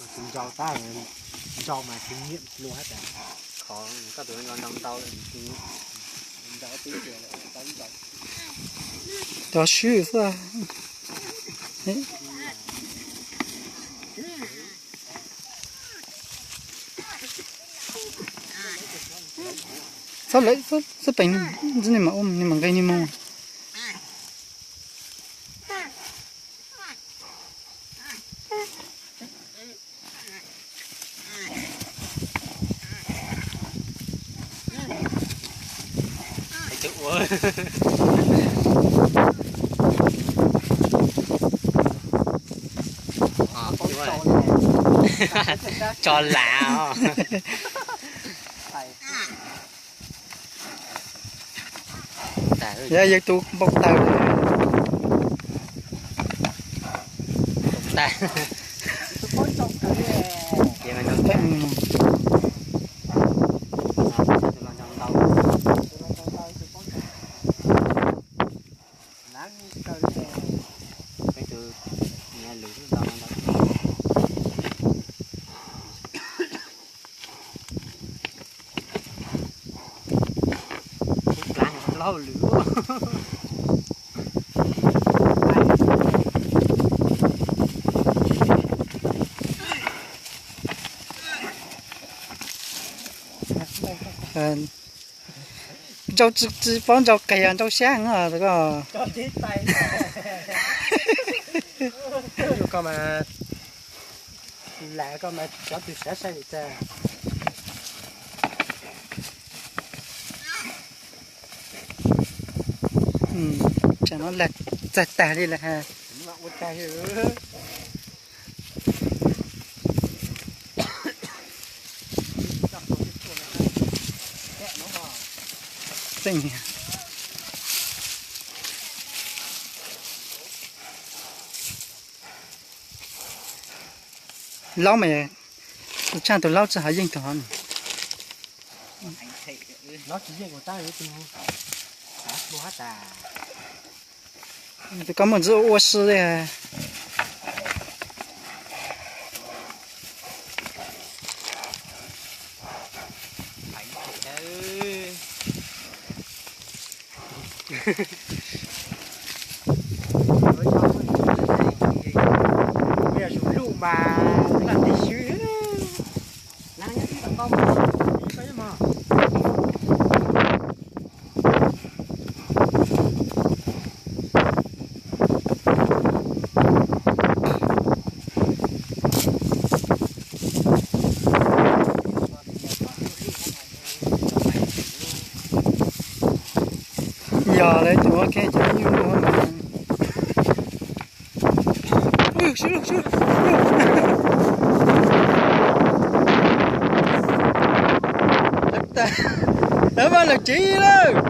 Tus nrau tab, nrau mas kinh nghiệm luôn hab tas. Qhov koj tus nrau ntau lawm, nrau tib tias lawm tau ntau. Cov swb xwb. Txhob lawv xwb peem, ntxib nej mam ua, nej mam nqe nej mus. Tso lam os. Yog yawg tus npau taws. Nrau tsis paub nrau qes, nrau xyab os. Koj mas, lam koj mas cov tw sav sai tas. Tsam no lam txag tag li lawm ha. Tseeb. Laub mas, tshaj tus laub tsis hov yeej tug hov. Koj muaj ntxiv ua si li. Yog lawv tus ua ke cov nyuj ua mas. Lawv mas lawm tsev lawm.